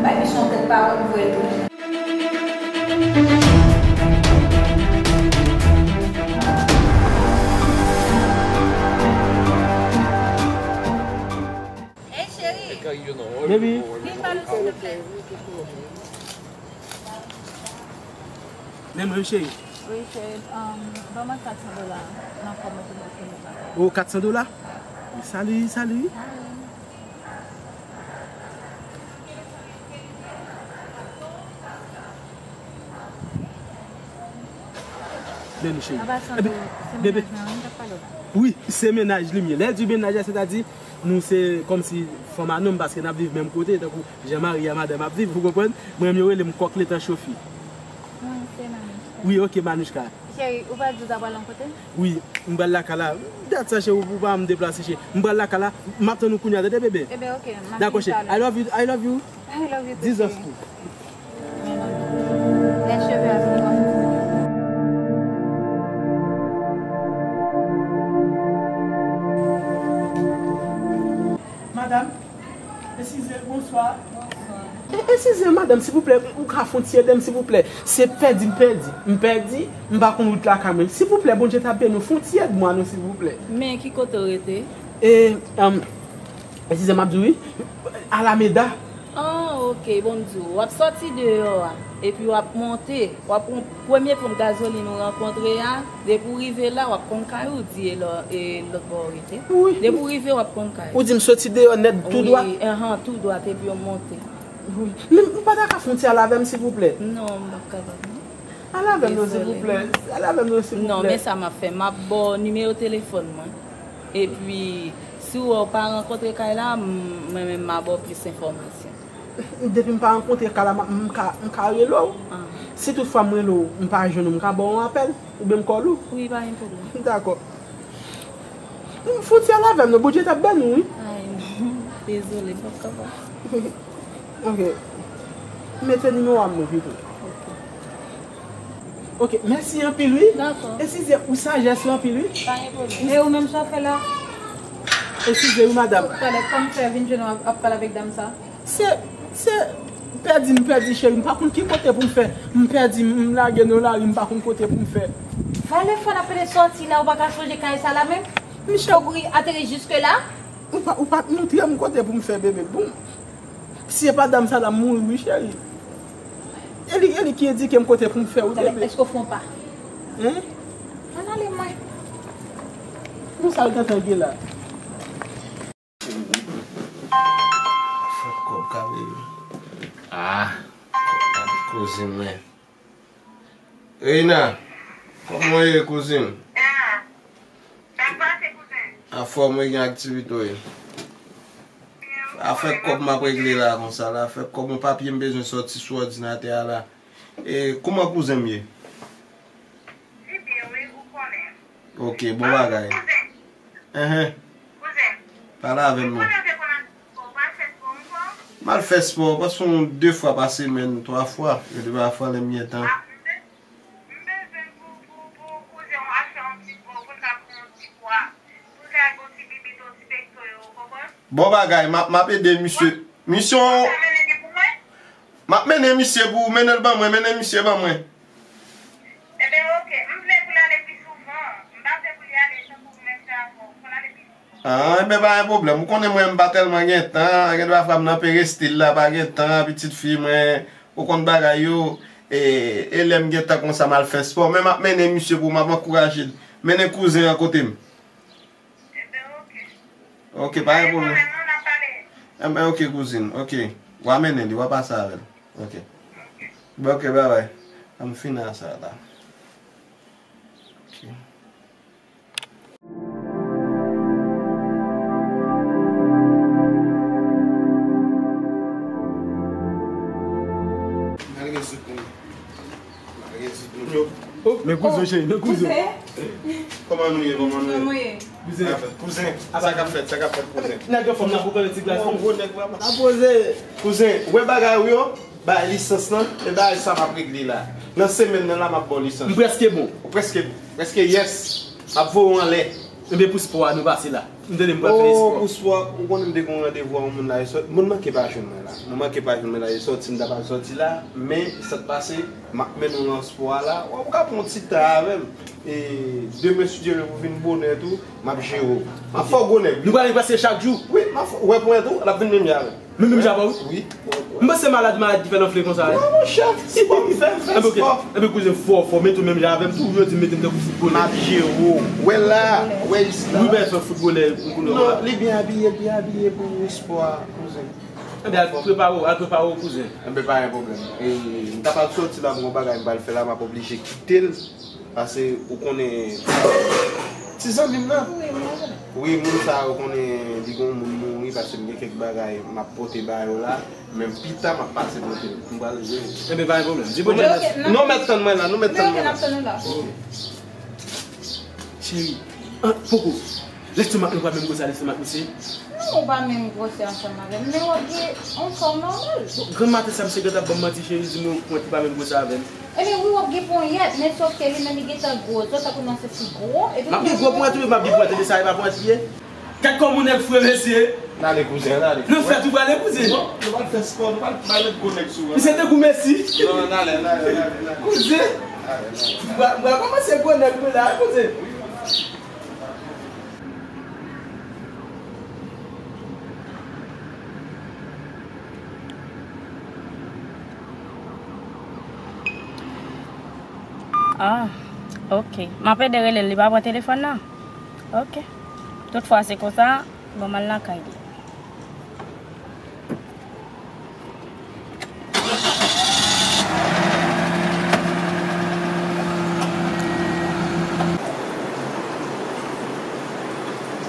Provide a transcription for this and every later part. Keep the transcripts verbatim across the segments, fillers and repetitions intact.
Bay misye yon kèk pawòl, m voye l tounen. Hey, cheri. Baby. Vin ba nou, silvouplè. Men mwen, cheri. Wi, cheri. Um, ban mwen kat san dola. Nan kòb mwen pou mwen fini pa. Oh, kat san dola? Sali, sali. Men nou, cheri. Anba san do, se bebe. Mennaj mwen, wi, m t ap pale w la. Wi, se mennaj li m ye. Lè l di mennaj la, sètadi, nou se kòmsi fanm a nonm, paske n ap viv menm kote, tankou jan mari a madanm ap viv, ou konprann? Mwen menm, yo rele m kòk letan chofi. Mwen, se Manouchka. Wi, ok, Manouchka. Cheri, ou pa di w ta pral yon kote? Wi, m pral lakay la. Dat sa, cheri, ou pa m deplase, cheri. M pral lakay la. M ap tann ou kounye a, tande, bebe? Ebe, ok, m ap vin talè. Dakò, cheri. I love you, I love you. I love you too, cheri. Dizòs tou. Lè cheve a fini, w ap fini. Madam, eskize, bonswa. Bonswa. E, eskize, madanm, silvouplè, ou ka fon ti ede m, silvouplè. Se pèdi m pèdi. M pèdi, m pa konn wout lakay mwen. Silvouplè, Bondye ta beni w, fon ti ede mwen non, silvouplè. Men ki kote w rete? E, um, eskize, m ap di w, wi. Alameda. Ah, ok, bon, m di w, w ap sòti deyò a, epi w ap monte, w ap pran premye ponp gazolin ou rankontre a, depi w rive la, w ap konn kay ou, di e lò-, e lòt bò w rete. Wi. Depi w rive, w ap konn kay ou. Ou di m soti deyò nèt tou dwat? Wi, enhan, tou dwat, epi w monte. Wi. Men ou pa ta ka fè yon ti al avè m, silvouplè? Non, m p ap kapab, non. Al avè m non, silvouplè. Al avè m non, silvouplè. Non, men sa m ap fè, m ap ba w nimewo telefòn mwen. Epi, si w wè w pa rankontre kay la, m-, mwen menm m a ba w plis enfòmasyon. Depi m pa rankontre kay la, m, m ka, m ka rele w. Ah. Si toutfwa m rele w, m pa jwenn ou, m ka ba w yon apèl, oubyen m call ou. Wi, pa gen pwoblèm. Dakò. Fouti al avè m non, Bondye t ap beni w, wi. Ay, non. Dezole, m p ap kapab. Ok. Mete nimewo a m non pito. Ok. Ok, mèsi anpil, wi. Dakò. Eskize, ou sajès ou anpil, wi. Pa gen pwoblèm. E ou menm, sa w fè la? Eskize, wi, madanm. Talè, kòman fè vin jwenn w ap, ap pale avèk dam sa? Se, se pèdi m pèdi, cheri. M pa konn ki kote pou m fè. M pèdi, m lage nan lari, m pa konn kote pou m fè. Valè fò n ap pede sòti la, ou pa ka sonje kay sa la menm? Misye, ou ateri jiske la? Ou pa, ou pa montre m kote pou m fè, bebe. Bon. Si se pa dam sa la, m mouri wi, cheri. E li, e li ki endike m kote pou m fè wi, bebe. Èske w fè yon pa? Hein? Ann ale mwen. Pou sa l gentan gen la. Fè kòb kare yo. Ah, kouzin mwen. Reina, kòman w ye, kouzin? Ah, sa k pase, kouzen? Anfòm wi, gen aktivite w ye. Afè kòb m ap regle la konsa la, afè kòb yon papye m bezwen sòti sou òdinatè a la. E, kòman kouzen m ye? Li byen wi, ou konnen. Ok, bon bagay. Kouzen. Enhen. Kouzen. Pale avè m non. Ou konnen w te konn al fè spò, ou pa al fè spò ankò? M al fè spò, paske yon de fwa pa semèn, twa fwa, gen de fwa lè m gen tan. Ah, m be-, m bezwen pou, pou, pou kouzen w al fè yon ti spò, pou l ka pran yon ti pwa, pou l ka gen yon ti bibit, yon ti pekto yo, ou konprann? Bon bagay, m ap, m ap ede misye. Misye, w ka mennen li pou mwen? M ap mennen misye pou ou, mennen l ban mwen, mennen misye ban mwen. Enben, ok, m vle pou l ale pi souvan. M pa vle pou li ale tankou menm jan avè w. Fò l ale pi souvan. Ah, enben, pa gen pwoblèm. Ou konnen mwen, m pa tèlman gen tan. Gen dwa fwa m nan perestil la, pa gen tan. Pitit fi mwen, ou konn bagay yo. E, e lè m gen tan konsa, m al fè spò. Men m ap mennen misye pou ou, m ap ankouraje l. Mennen kouzen an kote m. Enben, ok. Ok, pa gen pwoblèm. Enben, ok, kouzin, ok. W a mennen li, w a pase avè l. Ok. Ok. Bon, ok, babay. An m fini a sa la. Ok. Malgre tout moun. Malgre tout moun. Yo. Oh, men kouzen, cheri, men kouzen. Kouzen. Kòman nou ye, kòman nou ye? Kòman w ye? Kouzen. Kouzen, sa k ap fèt, sa k ap fèt, kouzen? Nèg anfòm nan pou kole ti glas. Bon, gwo nèg vrèman. Apoze. Kouzen, wè bagay ou yo, bay lisans lan, e bagay sa m ap regle la. Nan semèn nan la, m ap ba w lisans. M prèske bon. Ou prèske bon. Prèske yes. M ap voye w anlè. Enben, pou spò a, nou pase la. M tande m pral fè espò. Oh, bonsoir. Ou konnen m te gen yon randevou a yon moun la, e sòt, moun manke pa jwenn mwen la. Moun manke pa jwenn mwen la, e sòti, m ta pral sòti la, men sa k pase, m ap mennen w nan espò a la. Ou ka pran yon ti tan avè m. E demen, si Dye vle, pou vin bonè tou, m ap jere w. M ap fè w gwo nèg. Nou pral pase chak jou. Wi, m ap fè, ou wè pwen tou, l ap vin menm jan avè m. Men menm jan avè w? Wi. M panse malad, malad ki fè l anfle konsa, wi. Non, monchè, spò m fè, m fè spò. Enben, kouzen, fò, fò, mete w menm jan avè m tou, yo di m mete m tankou foutbolè. M ap jere w. Wè la, wè isit la. Wi, ben, fè foutbolè, m konnen. Non, li byen abiye, li byen abiye pou spò a, kouzen. Enben, al prepare w, al prepare w, kouzen. Enben, pa gen pwoblèm. E, m ta pral sòti la, m gen yon bagay m pral fè la, m ap oblije kite l. Paske ou konnen ti zanmi m nan. Wi, moun sa yo konnen li gon moun mouri, paske m gen kèk bagay m ap pote ba yo la. Men pita m ap pase pote l. M pral jere. Enben, pa gen pwoblèm. Di bonjou. Ok, non, mèt tann mwen la, nou mèt tann mwen la. Ok. Cheri, ah, poko. Lestomak nou pa menm gwosè a lestomak misye. Non, ou pa menm gwosè ansanm avè m, men w ap gen yon fòm nòmal. Bon, granm maten sa, misye gentan ap ban m manti, cheri, di m pwent li pa menm gwosè avè m. Ebyen, wi, w ap gen ponyèt, men sòf ke li menm, li gentan gwo zo, tankou nan se ti gwo, epi m ap gen gwo pwent, wi, m ap gen pwent, epi sa, e pa pwent li ye. Gad kòman yon nèg fre, mesye. N ale, kouzen, n ale. Nan fèt ou prale, kouzen? Non, nou pral fè spò, nou pral, pral met gwo nèg sou ou. Misye tankou Messi. Non, n ale, n ale, n ale, n ale. Kouzen. N ale, n ale. M pral, m pral kòmanse gwo nèg mwen la, kouzen. Ah, ok. M ap ede rele l, li pa pran telefòn nan? Ok. Tout fwa se konsa, bon, m al lakay li.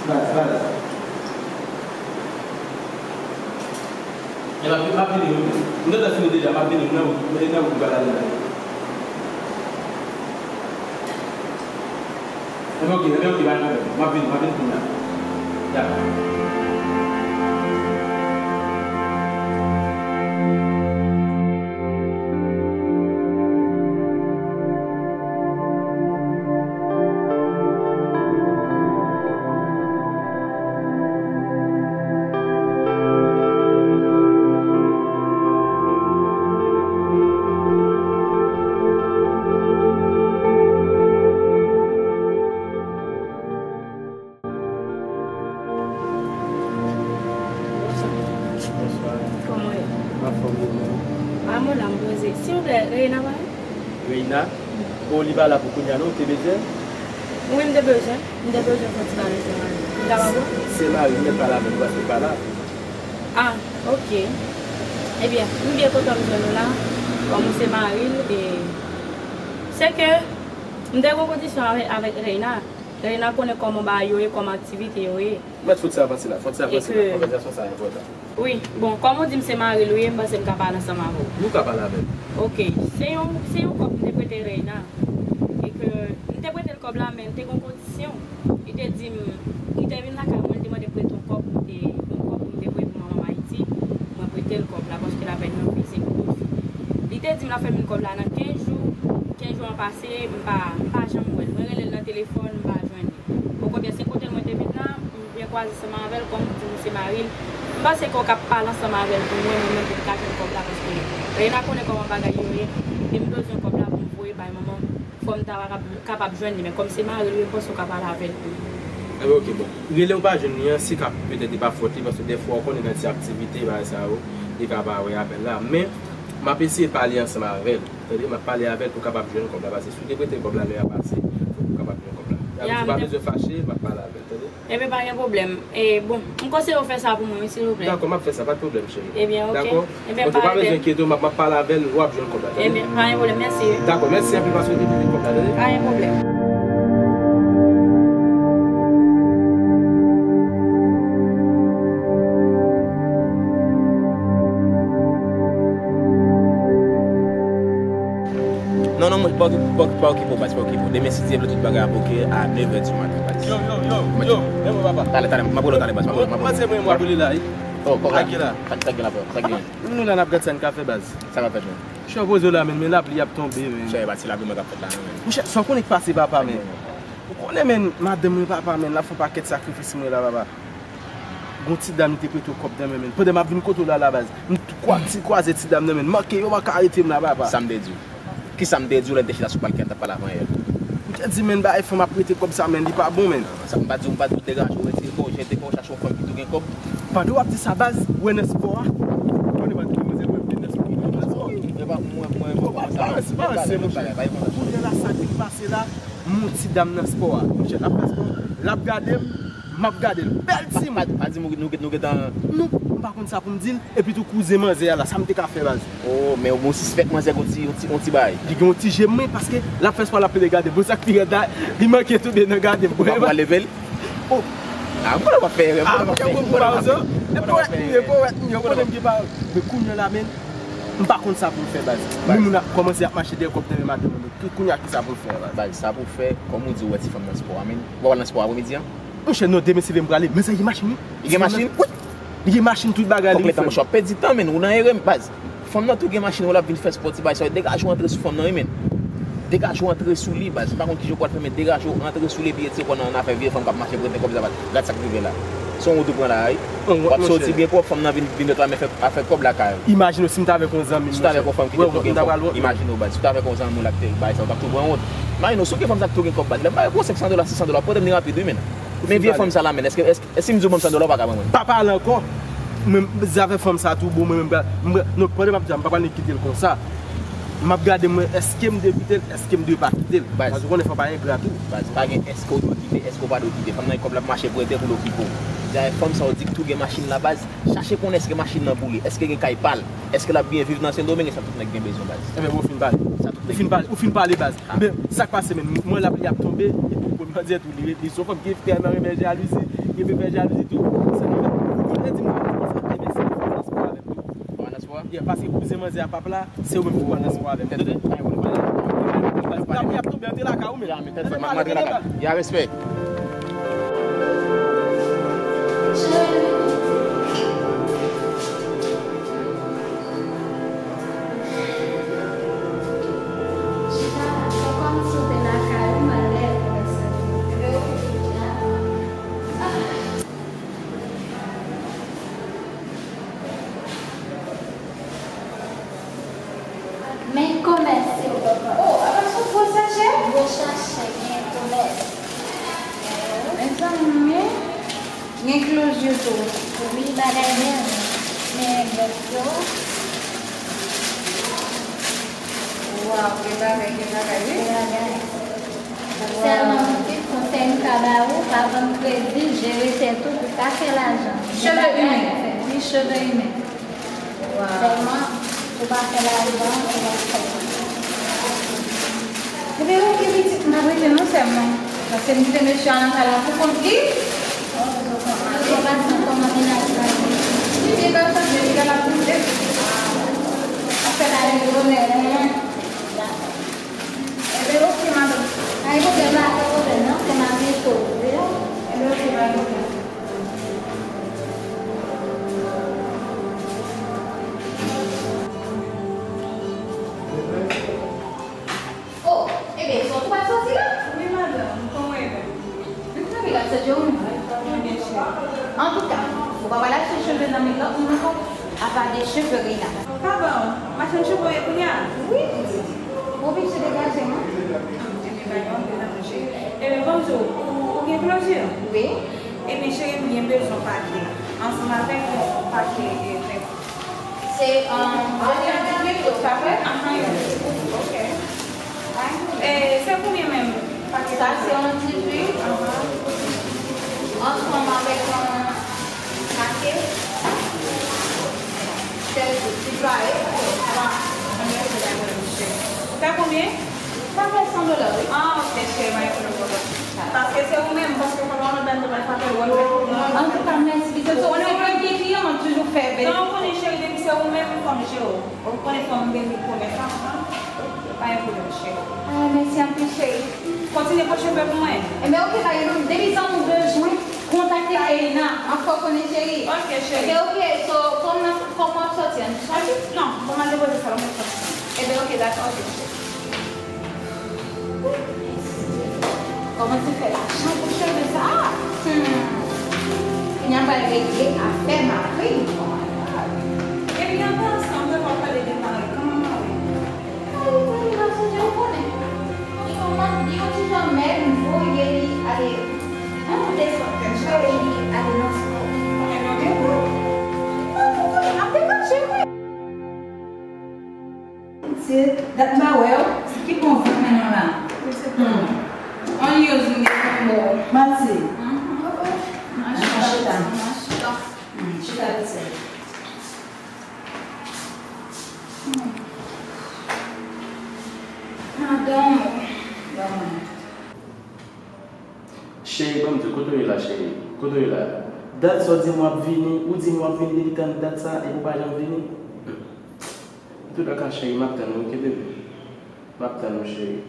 Baz, baz. E m ap, m ap vini, wi. M gentan fini deja, m ap vini, m nan wout, m nan wout pou m pral ale la. Enben, ok, enben, ok, pa gen pwoblèm. M ap vini, m ap vini kounye a. Ya. Bonswa. Kòman w ye? Anfòm ou menm? A, mwen la, m poze. Silvouplè, Reina pa la? Reina? O, li pa la pou kounye a non, ou te bezwen? Wi, m te bezwen. M te bezwen fè yon ti bagay sou Reina. M kapab wè w? Se mari m, mèt pa la, men ou pa se pa la. A, ok. Ebyen, m byen kontan m jwenn ou la. Kòm ou se mari l, e se ke m te gen yon kondisyon avè-, avèk Reina. Reina konnen kòman bagay yo ye, kòman aktivite yo ye. Mèt fout sa avanse la, fout sa avanse la, konvèsasyon sa a enpòtan. Wi, bon, kòm ou di m se mari l ou ye, m panse m ka pale ansanm avè w. Nou ka pale avè l. Ok, se yon, se yon kòb m te prete Reina. E ke m te prete l kòb la, men m te gen yon kondisyon. Li te di m, li te vin lakay mwen, li te mande m prete yon kòb, m te, yon kòb pou m te voye pou manman m Ayiti. Mwen prete l kòb la, paske l avè l nan fizik. Li te di m l ap fè m vin kòb la nan kenz jou. Kenz jou an pase, m pa, m pa janm wè l. Mwen rele l nan telefòn, m pa jwenn li. Ou konprann, se kote l mwen te vin la, m byen kwaze ansanm avè l, kòm ou di m se mari l. M panse ke w ka pale ansanm avè l pou mwen, mwen menm pou m ka jwenn kòb la, paske Reina konnen kòman bagay yo ye, e m bezwen kòb la pou m voye bay manman m. Fò m ta kapab, kapab jwenn li, men kòm se mari l, m panse w ka pale avè l pou mwen. Enben, ok, bon. Rele w pa jwenn li an, se ka petèt li pa fòt li, paske dèfwa w konnen nan ti aktivite, bagay sa yo, li ka pa wè apèl la. Men, m ap eseye pale ansanm avè l. Tande, m ap pale avè l pou w kapab jwenn kòb la, paske si w te prete l kòb la lè a pase, fòk ou kapab jwenn kòb la. Ya, m pa bezwen fache, m ap pale avè l, tande. Enben, pa gen pwoblèm. E, bon, m konseye w fè sa pou mwen, wi, silvouplè. Dakò, m ap fè sa, pa t pwoblèm, cheri. Ebyen, ok. Dakò? Enben, pa, pa bezwen enkyete w, m ap, m ap pale avè l, w ap jwenn kòb la, tande? Enben, pa gen pwoblèm, mèsi, wi. Dakò, mèsi anpil paske w te vini kòb la, tande? Pa gen pwoblèm. Non, non, mwen, pa okipe, pa okipe, pa okipe w, baz, pa okipe w. Demen, si Dye vle, tout bagay ap oke a nèf è di maten, baz. Yo, yo, yo, yo, e mwen, papa. Talè, talè, m ap rele w talè, baz, m ap rele w, m ap rele w. Mwen se mwen, mwen ap rele la, wi. Oh, kòk la. Sa k gen la, frè? Sa k gen? Nou la, n ap gad sa n ka fè, baz. Sa k ap fèt, men? Chè, poze w la, men, men lapli ap tonbe, men. Chè, e pa ti lapli mwen k ap fèt la, non, men. Monchè, sa w konnen k pase, papa, men. Ou konnen, men, madanm mwen, papa, men, l ap fè yon pakèt sakrifis pou mwen la, papa. Gon ti dam li te prete w kòb nan men, men. Pandan m ap vin kote w la, la, baz, m t-, kwa-, ti kwaze ti dam nan, men. Manke yo pa ka arete m la, papa. Sa m te di w? Kisa m te di w lè n te chita sou balkè, n t ap pale avan yè? M te di, men, bay fanm ap prete kòb sa, men, li pa bon, men. Sa m pa di w, m pa di w degaje w, retire kò w, jete kò w, chache yon fanm ki tou gen kòb. Pandan w ap di sa, baz, ou wè nan spò a? Ou konnen m ap di manzè, mwen vin nan spò, mwen vin nan spò. Mwen pa, mwen, mwen, mwen, mwen, pa ranse, pa ranse, monchè. Kounye a la, sa ki pase la, m wè yon ti dam nan spò a. Monchè, l ap fè spò, l ap gade m, m ap gade l. Bèl timoun! Pa, pa di m nou, nou, nou gentan. Non, m pa konn sa pou m di l. Epi tou, kouzen manzè a la, sa m te ka fè, baz? Oh, men ou bon sispèk manzè gon ti, yon ti, yon ti bagay. Li gen yon ti je mwen, paske l ap fè spò, l ap pede gade m. Bon, sa k pi rèd la, li manke tonbe nan gade m. Ou pa pral leve l? Oh. Ah, mwen pa fè erè, mwen pa fè erè, mwen pa fè erè. Mwen pa fè erè. Mwen konnen m gen pawòl. Men kounye a la, men, m pa konn sa pou m fè, baz. Men moun ap kòmanse ap mache dèyè kòb nan men madanm mwen. Kounye a, kisa pou m fè, baz? Baz, sa pou w fè, kòm ou di, ou wè ti fanm nan spò a, men. Ou pa pral nan spò apremidi an? Monchè, non, demen se vre m prale. Men sa, gen machin, wi. Li gen machin? Wi. Li gen machin, tout bagay li. Fòk lè tan, monchè, w ap pèdi tan, men ou nan erè, baz. Fanm nan tou gen machin, wè l ap vin fè spò, ti bagay sa yo. Degaje w antre sou fanm nan, wi, men. Degaje w antre sou li, baz. M pa konn kijan w pral fè, men degaje w antre sou li, epi retire kò w nan afè vye fanm k ap mache prete kòb sa, baz. Gad sa k rive la. Se yon wout ou pran la, wi. W ap soti byen pwòp, fanm nan vin, vin reklamen afè, afè kòb lakay ou. Imajine w si m t avèk yon zanmi m, monchè. Si w t avèk yon fanm ki te tou gen kòb, imajine w, baz. Si w t avèk yon zanmi w la ki te bay sa, ou t ap tou pran wont. Imajine w, si w gen fanm sa ki tou gen kòb, baz. Lè m bay gwo senk san dola, sis san dola, pote m li rapid, wi, men. Men vye fanm sa la, men, èske, èske, èske si m di w ban m san dola, ou pa ka ban mwen? Pa pale ankò. Mwen, zafè fanm sa tou, bon, mwen menm, m pral, m pral, non, pandan m ap di a, m pa pral nen kite l konsa. M ap gade mwen, èske m dwe kite l, èske m dwe pa kite l? Baz. Paske ou konnen fanm pa engra tou. Baz, pa gen èske w dwe kite, èske w pa dwe kite. Fanm nan gen kòb l ap mache prete pou l okipe w. Dayè, fanm sa w di k tou gen machin la, baz, chache konnen èske machin nan pou li, èske gen kay pa l, èske l ap byen viv nan Sendomeng, e sa tout nèg gen bezwen, baz. Enben, ou fin pale. Sa tout nèg gen bezwen. Ou fin pale, ou fin pale, baz. Men, sa k pase, men, mwen l ap, li ap tonbe, epi ou konn manzè tou, li, li se yon fanm ki tèlman renmen jalouzi, li renmen fè jalouzi tou. Sa ki fè, ou konn lè di m konn sa, enben, se yon fanm nan spò avè m tou. Ou nan spò a? Yeah, paske kouzen manzè a p ap la, se ou menm ki pral nan spò avè m. Tèt fèt, pa gen pwoblèm. Baz, li ap tonbe, antre lakay ou, men. Ya, men tèt fèt, m ap antre lakay. Ya, respè. Chita la, se kòmsi w te lakay ou, malè, mwen santi m trè okipe. Ah. Men komès yo, papa. Oh, apa se yon gwo sachè? Gwo sachè, gen komès. Mezanmi. Gen closure tou. Wi, bagay byen. Men bòs yo. Waw, gen bagay, gen bagay, wi. Gen bagay. Waw. Sèlman, yon ti konsèy m ka ba ou, pa vann kredi, jere tèt ou pou ka fè lajan. Cheve imen. Wi, cheve imen. Waw. Sèlman, pou pa fè lajan, pou pa fè. Ebyen, oke, pitit, m ap rete non sèlman. Paske m kite mesye a nan kay la pou kont li. Oh, je comprends. Mwen pa santi kòman mennaj la ye. Li byen, pa santi, li genlè ap boule. Afè la, li bonè, hein. Dakò. Ebyen, oke, madanm. Pa gen pwoblèm, pa gen pwoblèm, non, se m ap rete, wi. Ebyen, oke, pa gen pwoblèm. Oh, ebyen, sot ou pa soti la? Wi, madanm, kòman w ye menm? M kanpe la, sot yo, wi. Antouka, ou pa pral achte cheve nan men lòt moun ankò, apa de cheve Reina. Pa bon, machann cheve w ye kounye a? Wi, pitit. Ou oblije degaje m, wi. Ebyen, pa gen pwoblèm, cheri. Ebyen, ban m di w, ou, ou gen closure? Wi. Ebyen, cheri, m byen bezwen yon pake, ansanm avèk yon pake, e, Se, um, Ariana Grande, sa vre? Ahan, wi. Ok. E, se konbyen menm pakèt sa? Sa se yon dizuit. Ahan. Ansanm avèk yon pake. Sèl ti pare. Sa konbyen? Sa fè san dola, wi. Ah, ok, cheri, mwen konnen pwoblèm. Paske se ou menm, paske fò nou ann dan de bay papye, ou wè nou gen pwoblèm. Antouka, mèsi, pitit. Ou konnen ou menm ki kliyan, mwen toujou fè beni. Non, ou konnen, cheri, depi se ou menm, fò m jere w. Ou konnen fò m beni komès la, pa gen pwoblèm, cheri. Ah, mèsi anpil, cheri. Kontinye pran cheve pou mwen. Ebyen, ok, pa gen pwoblèm. Depi zanmi w bezwen, kontakte Reina. An fò konnen, cheri. Ok, cheri. Ebyen, ok, so, kòman, kòman w ap sòti an? Sòti? Non, kòman depoze sa, ou mèt sòti. Ebyen, ok, dakò, ok, cheri. Kòmanse fè lajan pou cheve sa a. Hmm. Kounye a pral regle afè mari m. Oh my God. Epi antan sa, m ta pral pale de mari kòman mari m. Mari m, mari m pa sonje, ou konnen. Li yon man, li yon ti jan mèg, m voye li ale. An desann kèk jan, voye li ale nan spò. Mwen gen gwo. Non, ou konnen, m ap dekache, wi. Mesye, dat m pa wè w, se ki bon van k mennen w la? Mesye, hmm. Ann yo, zin de konbo. Mati. Hmm, oh, oh. Mwen chita. Mwen chita. Hmm, chita pitit. Hmm. Madanm ou. Ban mwen. Cheri, ban m di w, kote w ye la, cheri? Kote w ye la? Dat sa w di m w ap vini, ou di m w ap vini depi tann dat sa, epi w pa janm vini? Antouka, cheri, m ap tann ou, oke, bebe? M ap tann ou, cheri.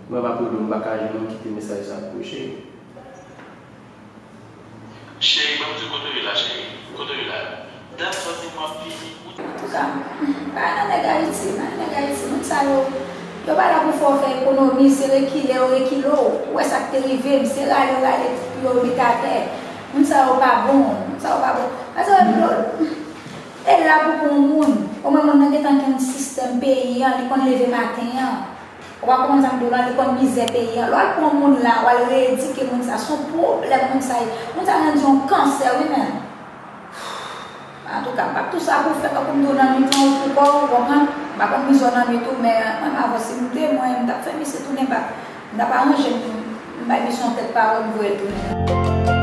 Mwen pa pwoblèm, m pa ka jwenn ou, m kite mesaj sa pou ou, cheri. Cheri, ban m di w, kote w ye la, cheri? Kote w ye la? Dat sa w di m w ap vini, ou Antouka, m pa nan nèg Ayiti, m pa nan nèg Ayiti. Moun sa yo, yo pa la pou fè w fè ekonomi, se rekile yo rekile w. Ou wè sa k te rive m, se rale yo rale pou yo met atè. Moun sa yo pa bon, moun sa yo pa bon. Paske yo, e la pou pou moun, omwen moun nan gentan gen yon sistèm peyi an, li konn leve maten an. Ou pa konprann sa m di w la, li konn mizè peyi an. Lè w al pran moun la, w al reyedike moun sa, se yon pwoblèm moun sa ye. Moun sa rann yon kansè, wi, menm. Antouka, m p ap tou sa pou fè, tankou m di w nan nwit lan ou pou kò w, ou konprann? M pa konn mizè w nan nwit ou, men mwen, m avanse, m te, mwen, m t ap fè misye tounen bak. M t ap aranje m, m bay misye yon tèt pawòl, m voye l tounen.